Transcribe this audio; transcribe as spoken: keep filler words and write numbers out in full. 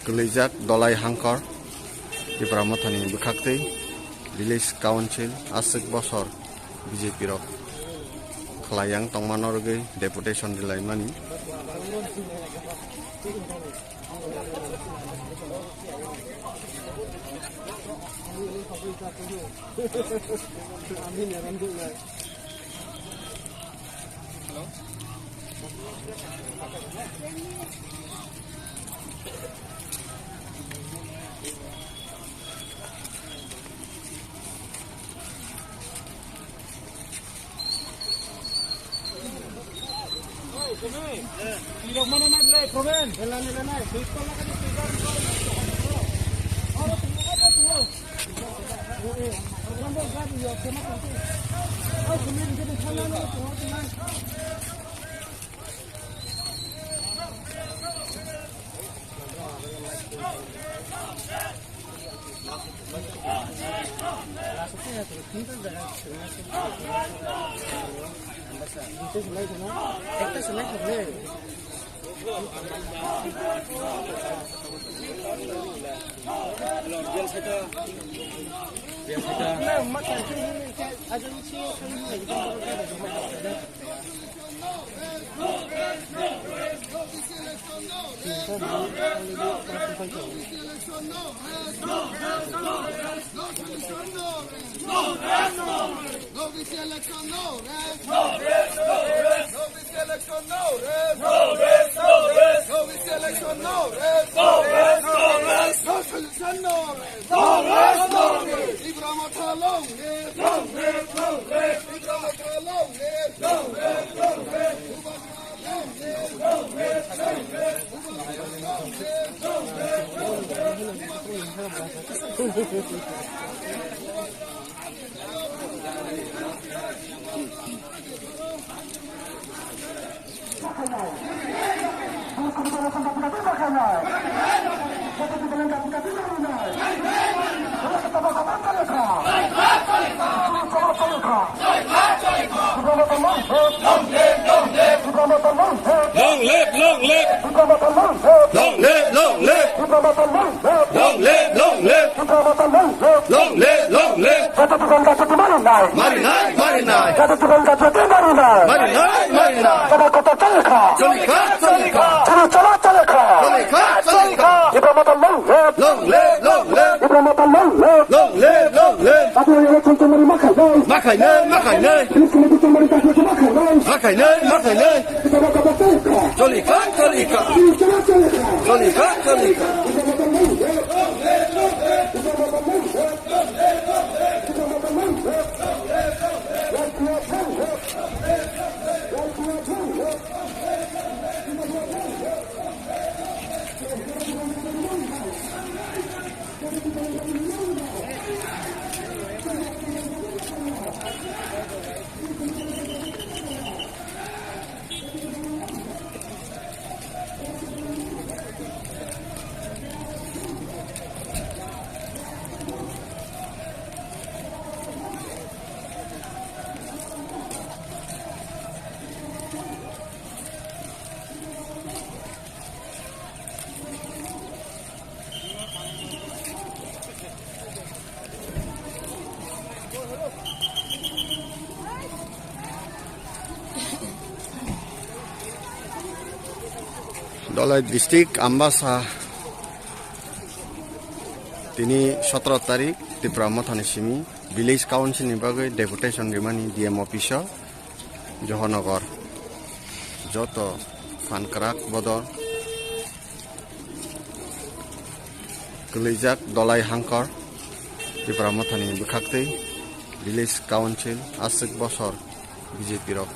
Kwlwijak Dolai Hangkor, Tipra Mothani bwkhaktwi Village Council aswk bosor B J P rok khlai yang tongmano rwgwi deputation rilaimani. Long live, long live. Long live, long live. Long live, long live. Long live, long live. Mari nai, mari nai. Mari nai, mari nai. Choli kha, choli kha. Choli kha, choli kha. Long live, long live. Long live, long live. Ma khainai, ma khainai. Ma khainai, ma khainai. Choli kha, choli kha. Choli kha, choli kha. Dhalai district Ambasa tini sotro tarik Tipra Mothani simi village council ni bagwi deputation rimani D M office o. Johornagar joto phan kwrak bodol kwlwijak Dhalai Hangkor Tipra Mothani bwkhaktwi village council aswk bosor B J P rok